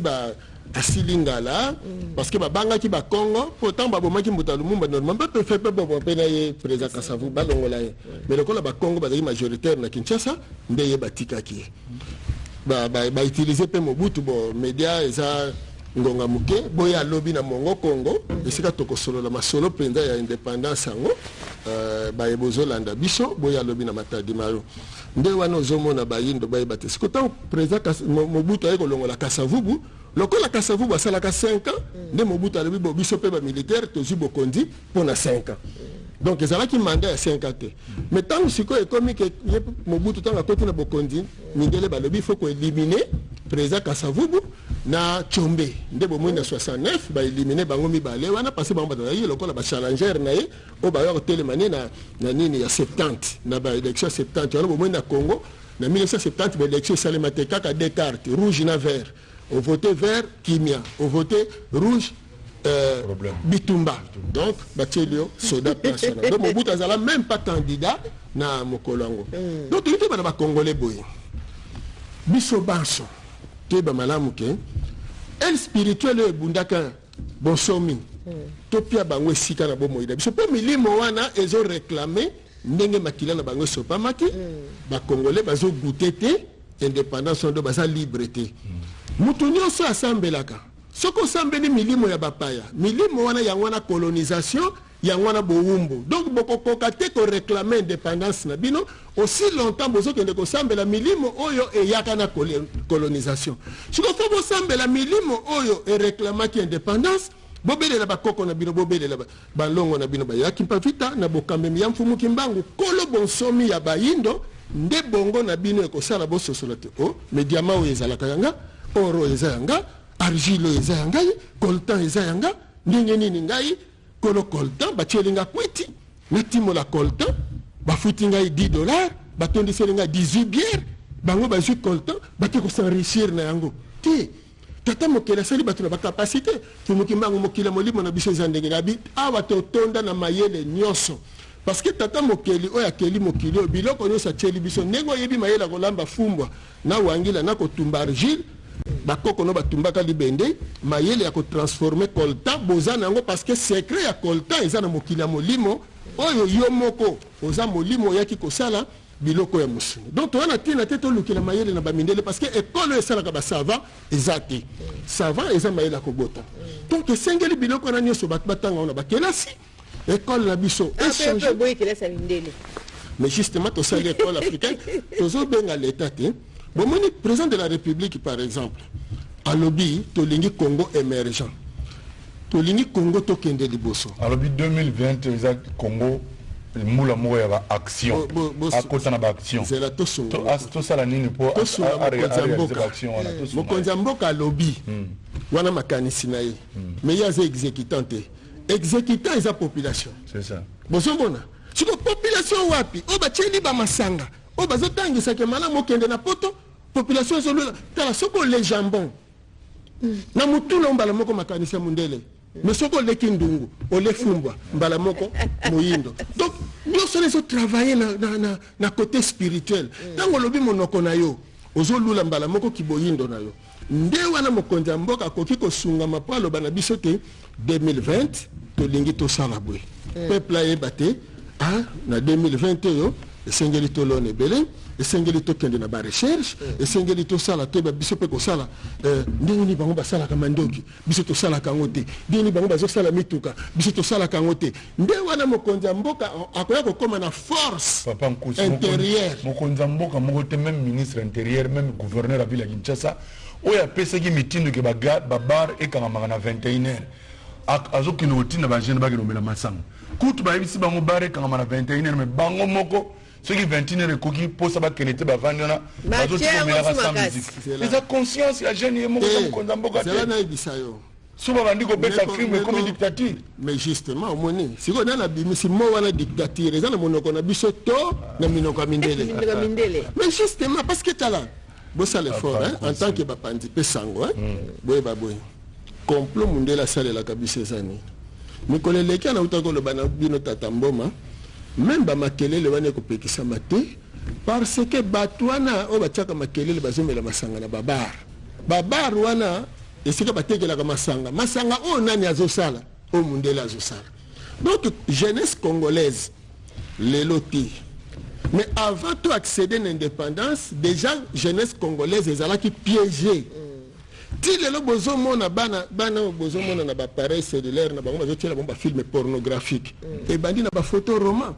asili ngala, parce que babangaki Bakongo, mpo ntango babomaki Mbuta Lumumba, normalement mpe fe mpe bobo mpe na ye président Kasavubu balongola ye, mais lokola Bakongo bazalaki majoritaire na Kinshasa, nde ye batikaki ye, bautiliser mpe Mobutu. Bo média eza ngonga moke boye, alobi na mongo Congo, esika tokosolola masolo mpenza ya indépendance yango. Baye bozolanda biso, boye alobi na Matadi Mayo. Nde wana ozomona bayindo bayeba te. Siko ntango président Mobutu aye kolongola Kasavubu, lokola Kasavubu asalaka 5 ans, nde Mobutu alobi bo biso mpe bamilitaire tozwi bokonzi mpo na 5 ans. Donc ezalaki mandat ya 5 ans te. Mais ntango sikoyo ekomi ke ye Mobutu, ntango akoti na bokonzi, mindele balobi faut koéliminer président Kasavubu na Tshombe. Nde bomoi na 69 baéliminer bango mibale wana, parce bango bazalaki lokola bachallenger na ye oyo bayoka kotelema ne na nini ya 70, na baélection ya 70 wana. Bomoi na Congo na 1970, baélection esalema te, kaka deux cartes, rouge na vert. Ovote vert, kimia; ovote rouge, bitumba. Donc batieli yo soda place wana. Donc Mobutu azala même pas candidat na mokolo yango. Donc tolingi toyeba na Bacongolais boye, biso banso toyeba malamu ke aile spirituelle oyo ebundaka bonsomi, topia bango esika na bomoi na biso, mpo milimo wana ezoréclamer ndenge makila na bango esopamaki. Bacongolais bazogoûter te indépendance wana, baza libre te. Mutu nyonso asambelaka, soki osambeli milimo ya bapaya, milimo wana, yango wana colonisation, yango wana bowumbu. Donc bokokoka te koréclamer indépendance na bino aussi longtemps bozokende kosambela milimo oyo eyaka na colonisation. Sikoyo faut bosambela milimo oyo eréclamaki indépendance. Bobelela bakoko na bino, bobelela balongo na bino bayaki mpavita na bokambemi ya Mfumu Kimbangu, kolo bonsomi ya bayindo. Nde bongo na bino ekosala bososola te: o mais diamant oyo ezalaka yanga, or oyo eza yanga, argile oyo eza ya ngai, coltan eza ya nga. Ndenge nini ngai kolo coltan batieli nga kwiti, natimola coltan, bafuti ngai 10 $, batondiseli ngai 18 bière, bango bazwi coltan, bake kos'enrichir na yango te? Tata mokili asali bato na bacapacité. Mfumu Kimbangu, mokili ya molimo na biso eza ndenge nabi awa, totonda na mayele nyonso, parce que tata mokeli oyo akeli mokili oyo, biloko nyonso atieli biso. Ndenge oyebi mayele ya kolamba fumbwa na wangila na kotumba argile, bakoko no batumbaka libende, mayele ya kotransformer coltan boza na yango, parce que secret ya coltan eza na mokili ya molimo oyo yo moko oza molimo oyaki kosala biloko ya mosuni. Donc toza na ntina te tolukela mayele na bamindele, parce que ekole oyo esalaka basavant eza te. Savant eza mayele ya kobota. Donc esengeli biloko wana nyonso bato batanga wana bakelasi, ekole na biso échange. Kelasi ya mindele. Mais justement, tosali école africaine, tozobenga l'état te. Bomoni, président de la République par exemple alobi tolingi Congo émergent, tolingi Congo tokende liboso. Alobi 2020 eza Congo mbula moko ya baaction, akota na baaction. Zela, tosunga. Tosala nini mpo Tosunga mokonzi ya mboka. Mokonzi ya mboka alobi wana makanisi na ye, mais ye aza exécutant te. Exécutant eza population. C'est ça. Bozomona siko population wapi oyo batieli bamasanga, oyo bazotangisaka malamu okende na poto. Population ezolola: tala, soki ole jambon na mutuna, mbala moko makanisi ya mundele, mais soki oleki ndungu, ole fumbwa, mbala moko moyindo. Donc nyonso wana ezotravailler na côté spirituel. Ntango olobi monoko na yo, ozolula mbala moko kiboyindo na yo. Nde wana mokonzi ya mboka akoki kosungama mpo aloba na biso te 2020 tolingi tosala boye. Peuple ayeba te, ah, na 2020 oyo Esengeli tolona ebele, esengeli tokende na barecherche, esengeli tosala, toyeba biso mpe kosala ndenge nini bango basalaka mandoki, biso tosalaka yango te, ndenge nini bango bazosala mituka, biso tosalaka yango te. Nde wana mokonzi ya mboka akoya kokóma na force Papa Nkusu, intérieure. Mokonzi ya mboka moko te, même ministre intérieur, même gouverneur ya ville ya Kinshasa oyo apesaki mitindo ke babar ekangamaka na 21 heures, azokende kotinda bajeune bakende komela masanga. Kutu bayebisi bango bar ekangama na 21 heures, mais bango moko soki 21 heures ekoki, mposa bakende te, bavandi wana. Batie bazotika yango komelaka su sans makasi. musique. Zela. Eza conscience ya jeune ye moko, eza mokonzi ya mboka Zela te. Nayebisa yo. So babandi kobeta Ndeko- film, ekomi ndeko- dictature. Mais justement, omoni sikoyo nani abimisi mo wana dictature? Eza na monoko na biso to na minoko ya mindele? Minoko ya mindele. Mais justement, parce que tala, bosala effort, hein, en tant que bapanzi mpe sango, hein, boyeba boye, complot mundele asalelaka biso eza nini? Mikolo eleki anauta koloba na bino, tata mboma, même bamakelele wana ekopekisama te, parce que bato wana oyo batiaka makelele bazomela masanga na babar. Babar wana esika batekelaka masanga, masanga oyo nani azosala? Oyo mundele azosala. Donc jeunesse congolaise, lelo te, mais avant to accéder na indépendance, déjà jeunesse congolaise ezalaki piégé. Ti lelo bozomona bana, bana oyo bozomona na baappareil cellulaire na bango, bazotiela bango bafilm pornographique, ebandi na bafoto roman.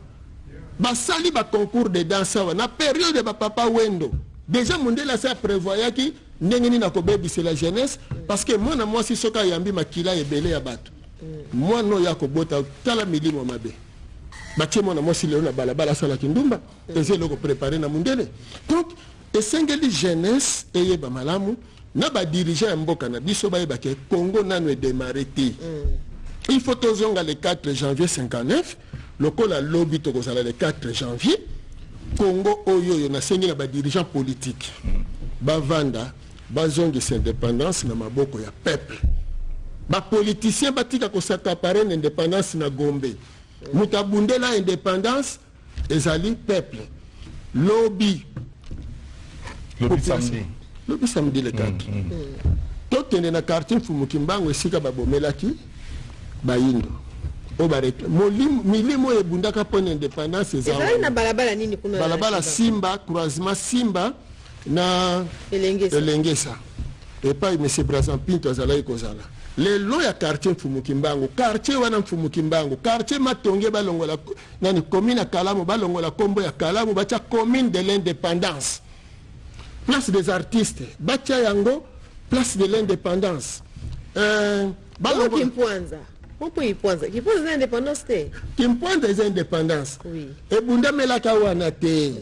Basali baconcours de danse awa na période ya bapapa Wendo. Déjà mondele asi aprévoyaki ndenge nini akobebisela jeunesse, parce que mwana mwasi soki ayambi makila ebele ya bato, mwana oyo akobota, tala milimo mabe. Batie mwana mwasi lelo na balabala asalaki ndumba, eza eloko préparé na mundele. Donc esengeli jeunesse eyeba malamu na badirigeant ya mboka na biso bayeba ke Congo nano edémarrer te. Il faut tozonga le 4 janvier 59. Lokola lobi tokozala le 4 janvier, Congo oyo oyo nasengi na badirigeant politique bavanda, bazongisa indépendance na maboko ya peuple. Bapoliticien batika kos'accaparer na indépendance na Gombe. Moto abundela indépendance ezali peuple. Lobi Lobi samedi. Lobi samedi le 4, tokende na quartier Mfumu Kimbangu, esika babomelaki bayindo oyo milimo oyo ebundaka mpo na indépendance eza Ezali na wana. balabala nini kuna? Balabala Simba, croisement Simba na Elengesa. Elengesa, epai monsieur Brazan Pinto azalaki kozala. Lelo ya quartier Mfumu Kimbangu, quartier wana Mfumu Kimbangu, quartier Matonge, balongola nani, commune ya Kalamu, balongola nkombo ya Kalamu, batia commune de l'indépendance. Place des Artistes, batia yango place de l'indépendance. Kimpwanza, mpo Kimpwanza, Kimpwanza eza indépendance te. Kimpwanza eza indépendance. Oui. Ebundamelaka wana te.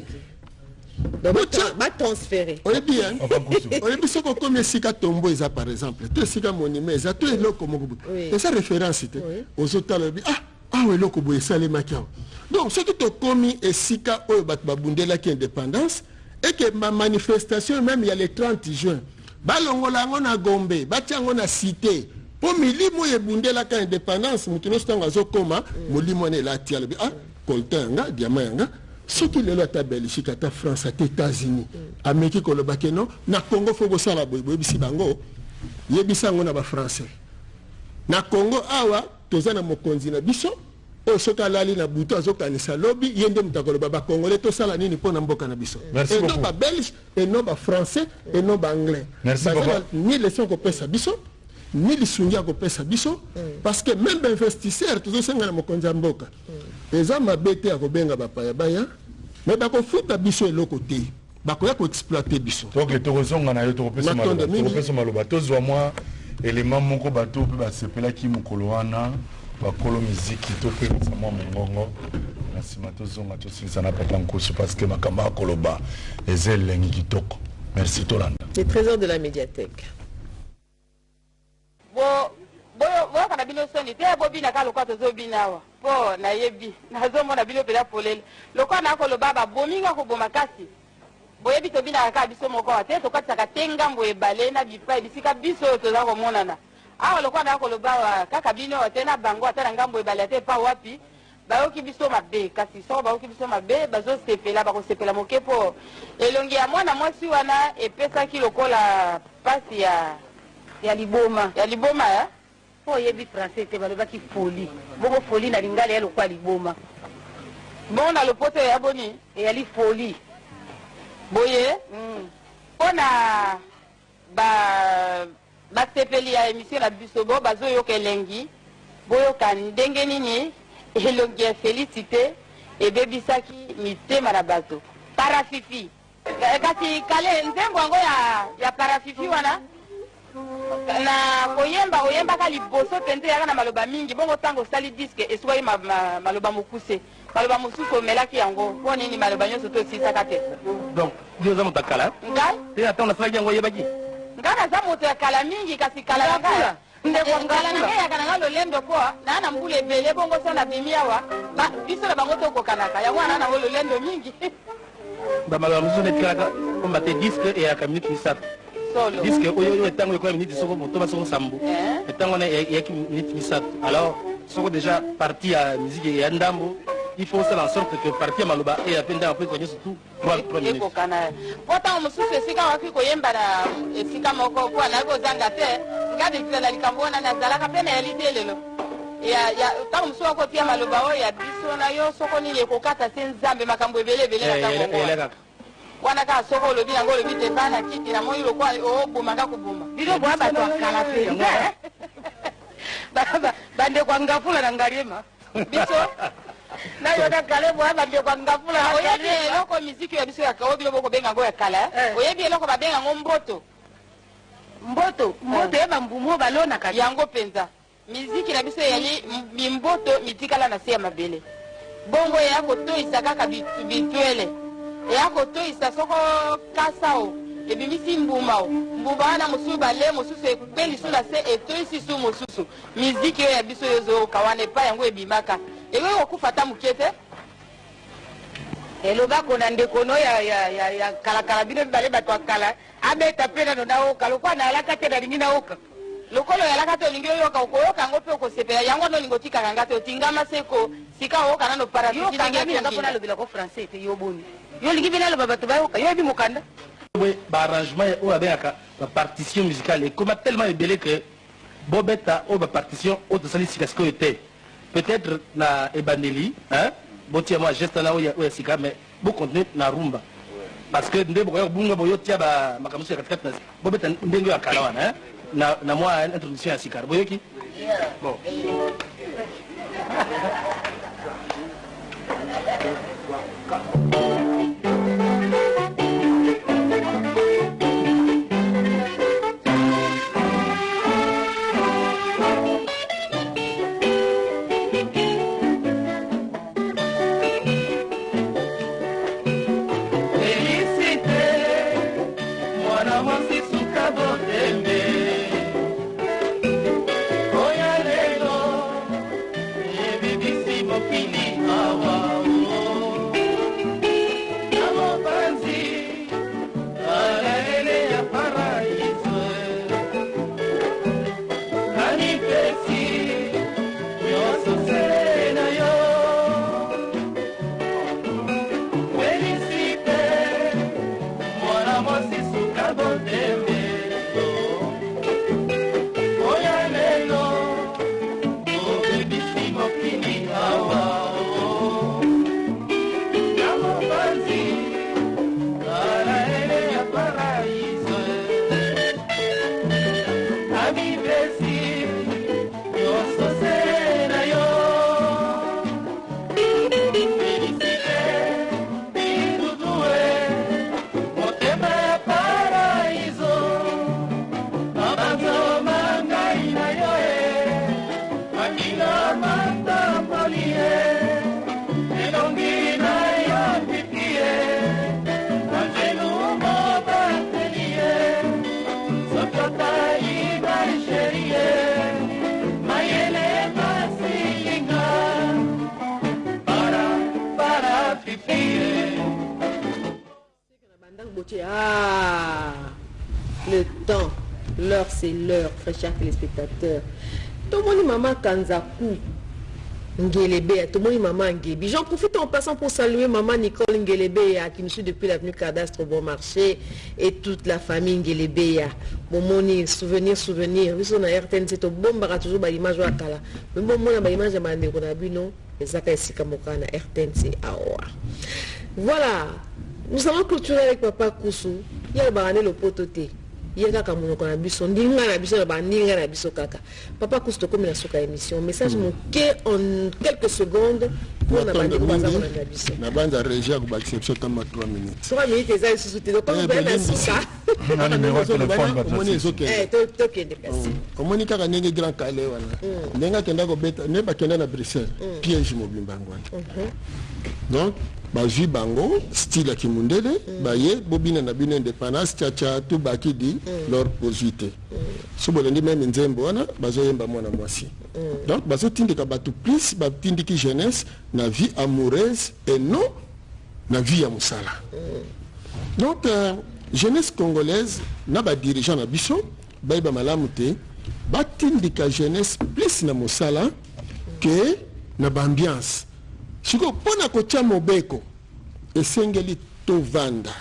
Donc batransférer. Oyebi, hein? Papa Nkusu. Oyebi, soki okomi esika tombo eza, par exemple, to esika monument eza, to eloko moko boye eza référence te, ozotala, oyebi: ah, awa eloko boye esalemaki awa. Donc soki tokomi esika oyo bato babundelaki indépendance, eke bamanifestation même ya le 30 juin, balongola yango na Gombe, batia yango na cité, mpo milimo oyo ebundelaka indépendance, moto nyonso ntango azokóma, molimo wana elati, alobi: ah, coltan yanga, diamant yanga. Soki lelo ata Belgique, ata France, ata États-Unis ameki koloba ke non, na Congo faut kosala boye, boyebisi bango, yebisa yango na bafrançais: na Congo awa toza na mokonzi na biso oyo soki alali na butu azokanisa lobi, ye nde moto akoloba bacongolais tosala nini mpo na mboka na biso. Merci Et non beaucoup. babelge, et non bafrançais, et non baanglais. Merci, Baza papa. ni leçon kopesa biso, ni lisungi ya kopesa biso, parce que même bainvestisseur, tozosenga na mokonzi ya mboka, eza mabe te ya kobenga bapaya baya, mais bakofuta biso eloko te, bakoya koexploiter biso. Ok, tokozonga na yo, tokopesa Matondo maloba. mingi. Tokopesa maloba, tozwa mwa élément moko. Bato mpe basepelaki mokolo wana, bakolo miziki, topemisa mwa mongongo, na nsima tozonga, tosilisa na papa Nkusu, parce que makambo akoloba eza elengi kitoko. Merci, tolanda. Les trésors de la médiathèque. Bo boyoka na bino soni te, bobina kaka lokola tozobina awa, mpo nayebi nazomona bino mpenza polele. Lokola nakoloba, babominga koboma, kasi boyebi tobinaka kaka biso moko awa te, tokatisaka te ngambo ebale na bipai bisika biso oyo toza komonana awa. Lokola nakoloba awa, kaka bino awa te, na bango ata na ngambo ebale ate epa wapi bayoki biso mabe. Kasi soko bayoki biso mabe, bazosepela, bakosepela moke, mpo elongi ya mwana mwasi wana epesaki lokola pasi ya ya liboma. Ya liboma ya Mpo oyebi français te, balobaki folie. Bongo folie na lingala ya lokola liboma. Bongo na lopoto eya boni? Eyali folie. Boye mpo na ba basepeli ya emission na biso bo bazoyoka elengi, boyoka ndenge nini elongi ya Felicite ebebisaki mitema na bato. Parafifi. Kasi kale nzembo yango ya ya parafifi wana na koyemba oyembaka liboso mpenza eyaka na maloba mingi, bongo ntango osali disque esukaki ma, ma, maloba mokuse, maloba mosusu omelaki yango mpo nini maloba nyonso to osilisaka te? Donc yo oza moto ya kala Ngai te, ata nasalaki yango oyebaki? Ngai naza moto ya kala mingi, kasi kala na ngai Ndeko kala na Ngafula. ngai eyaka na ngai lolendo po naa na mbula ebele, bongo so nabimi awa biso na bango tokokanaka, yango wana nango lolendo mingi. Bamaloba mosusu netikalaka komba te, disque eyaka minute 3. Solo. Disque oyo oyo etango ekoya minute soko motoba soko sambo. Etango wana eyaki minute 3. Alors soko déjà partie ya musique ya ndambo, il faut osala en sorte que partie ya maloba eya mpe ndambo, mpo ekoka nyonso tout 3 minutes. Ekokana, po ntango mosusu esika waki koyemba na esika moko po nayebi kozanga te. Nga bikisa na likambo wana nazalaka mpe nayali te lelo ya ntango mosusu wakotia maloba oyo ya biso na yo soko nini ekokata se Nzambe makambo ebele ebele na ntango yango Eyele wana. Kaka Wana kaka soko olobi yango, olobi te bana kiti namoni lokwa obomaka koboma. Bino boya bato ya kala mpenza, eh? Bandeko ya Ngafula na Ngaliema. Biso Na yo na kale boya bandeko ya Ngafula na oyebi Ngaliema. Eloko miziki ya biso ya oyo bino bokobenga yango ya kala, eh? Oyebi eloko babenga yango mboto? Mboto, mboto ye bambumu oyo balonaka. Yango mpenza miziki na biso eyali mimboto mitikala na se ya mabele, bongo eya kotoyisa kaka bitwele, eya kotoyisa soko kasa o ebimisi mbuma o mbuma wana mosusu bale, mosusu ekpe lisu na se etoyisi su mosusu. Miziki oyo ya biso oyo ozoyoka wana, epai yango ebimaka, ekoki kokufa ata moke te. Elobako na ndeko no ya kalakala, bino mibale bato ya kala, abeta mpe nano naoka lokwa nayalaka te, nalingi naoka. Lokolo oyalaka te, olingi oyoka, okoyoka yango mpe okosepela yango wana. Olingi otikaka nga te, otingama seko sika oyoka nano parafiki ndenge Yokanga minanga mpo ekonginda. Nalobelako français te, yo boni, yo olingi mpe naloba bato bayoka, yo yebi mokanda. Boye baarrangement oyo babengaka bapartition musicale ekoma tellement ebele que bobeta oyo bapartition oyo tosali sika sikoyo te. Peut-être na ebandeli, hein, botia mwa geste na oyo ya sika, mais bocontinue na rumba, parce que nde bokoya kobunga boyo tia makambo mosusu ya katikati na bobeta ndenge oyo ya kala wana, hein, na mwa introduction ya sika. Boyoki bon. Félicité, mwana mwasi suka botembe, oya lelo ebebisi mokili awa o. Na mopanzi alalele ya paraiso, namipesi nyonso se na yo. Félicité, mwana mwasi suka botembe, oya lelo obebisi mokili awa o. Na mopanzi alaele ya paraiso, amipesi nyonso se na yo. Félicité, bidudue motema ya paraiso, abazoma ngai na yo e, makila matamboli ye, elongi na yo pipi ye, anzelu mobateli ye, soki otali ngai chérie ye, mayele masilinga para para fifi ye. Ah, le temps, l'heure c'est l'heure, très chers téléspectateurs. Tomoni Mama Kanzaku Ngelebe, tomoni Mama Ngebi. J'en profite en passant pour saluer Maman Nicole Ngelebe qui nous suit depuis l'avenue Cadastre au Bon Marché et toute la famille Ngelebe. Bomoni, souvenir, souvenir. Biso na RTNC tobombaka toujours ba image ya kala. Mais bon, mona ba image ya bandeko na bino. Ezaka esika moko na RTNC awa. Voilà, nous allons clôturer avec Papa Kusu. Ye alobaka nde lopoto te, ye kaka monoko na biso, ndinga na biso, na bandinga na biso kaka. Papa Kusu, tokomi na suka ya émission. Message moke en quelques secondes mpona bandeko baza kolanda biso. Na banza régie akobakisa biso tamba 3 minutes. 3 minutes eza lisusu te, donc Eh, na suka. Na numéro ya telefone, bato Omoni ya ezokende. Tokende kasi. Omoni kaka ndenge Grand Kallé wana, ndenge akenda kobeta, nde bakenda na Bruxelles, piège mobimba yango wana. Donc bazwi bango style ya kimundele, baye bobina na bino indépendance, chacha tubakidi lor bozwi te. So bolandi même nzembo wana bazoyemba mwana mwasi, donc bazotindika bato plus, batindiki jeunesse na vie amoureuse et non na vie ya mosala. Donc jeunesse congolaise na badirigeant na biso bayeba malamu te, batindika jeunesse plus na mosala ke na baambiance. Sikoyo mpo na kotia mobeko, esengeli tovanda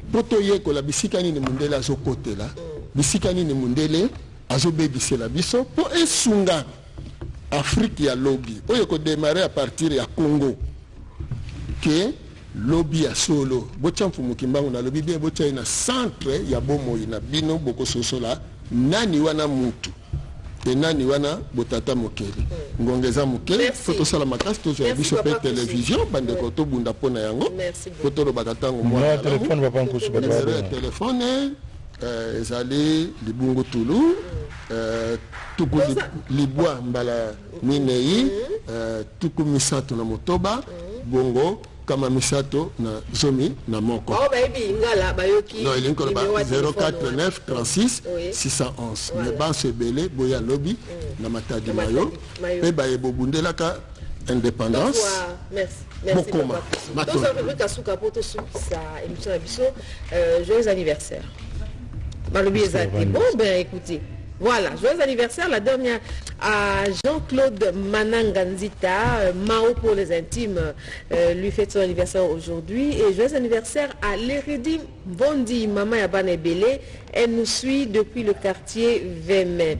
mpo toyekola bisika nini mundele azokotela, bisika nini mundele azobebisela biso, mpo esunga Afrique ya lobi oyo ekodémarrer à partir ya Congo, ke lobi ya solo. Botya Mfumu Kimbangu, nalobi bien, botya ye na centre ya bomoi na bino, bokososola nani wana mutu e nani wana botata mokeli. Ngonga eza moke, Merci. fo tosala makasi, tozwa ya Merci, biso mpe Papa Kusu. télévision. Bandeko, tobunda mpo na yango, Merci po beaucoup. tolobaka ntango. Numéro ya telefone, Papa Nkusu, bato Numéro ya babenga. telefone ezali libungu tulu tuku libwa mbala minei 36, bongo 331. Bao bayebi ngala bayoki. Non, elingi koloba numéro ya telefone wana. 049 36 611. Mais banso ebele boya lobi na Matadi Na Mayo. Matadi Mayo. Mpe baye bobundelaka indépendance. Merci. Merci, Bokoma. Papa Kusu. Matondo. Toza rubrique ya suka po tosukisa émission na biso. Joyeux anniversaire. Balobi eza te. Bon ben écoutez. Voilà, joyeux anniversaire, la dernière à Jean-Claude Mananganzita, Mao pour les intimes, lui fête son anniversaire aujourd'hui. Et joyeux anniversaire à Léridi Bondi, Maman ya bana ebele. Elle nous suit depuis le quartier Vémé.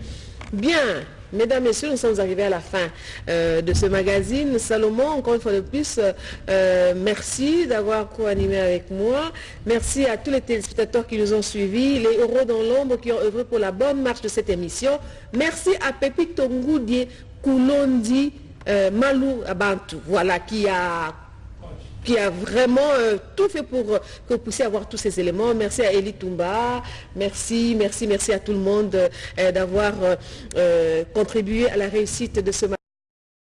Bien, mesdames, messieurs, nous sommes arrivés à la fin de ce magazine. Salomon, encore une fois de plus, merci d'avoir co-animé avec moi. Merci à tous les téléspectateurs qui nous ont suivis, les héros dans l'ombre qui ont œuvré pour la bonne marche de cette émission. Merci à Pepi Tongoudie Koulondi Malou Bantou, voilà, qui a vraiment tout fait pour que vous puissiez avoir tous ces éléments. Merci à Eli Toumba, merci, merci, merci à tout le monde d'avoir contribué à la réussite de ce magazine.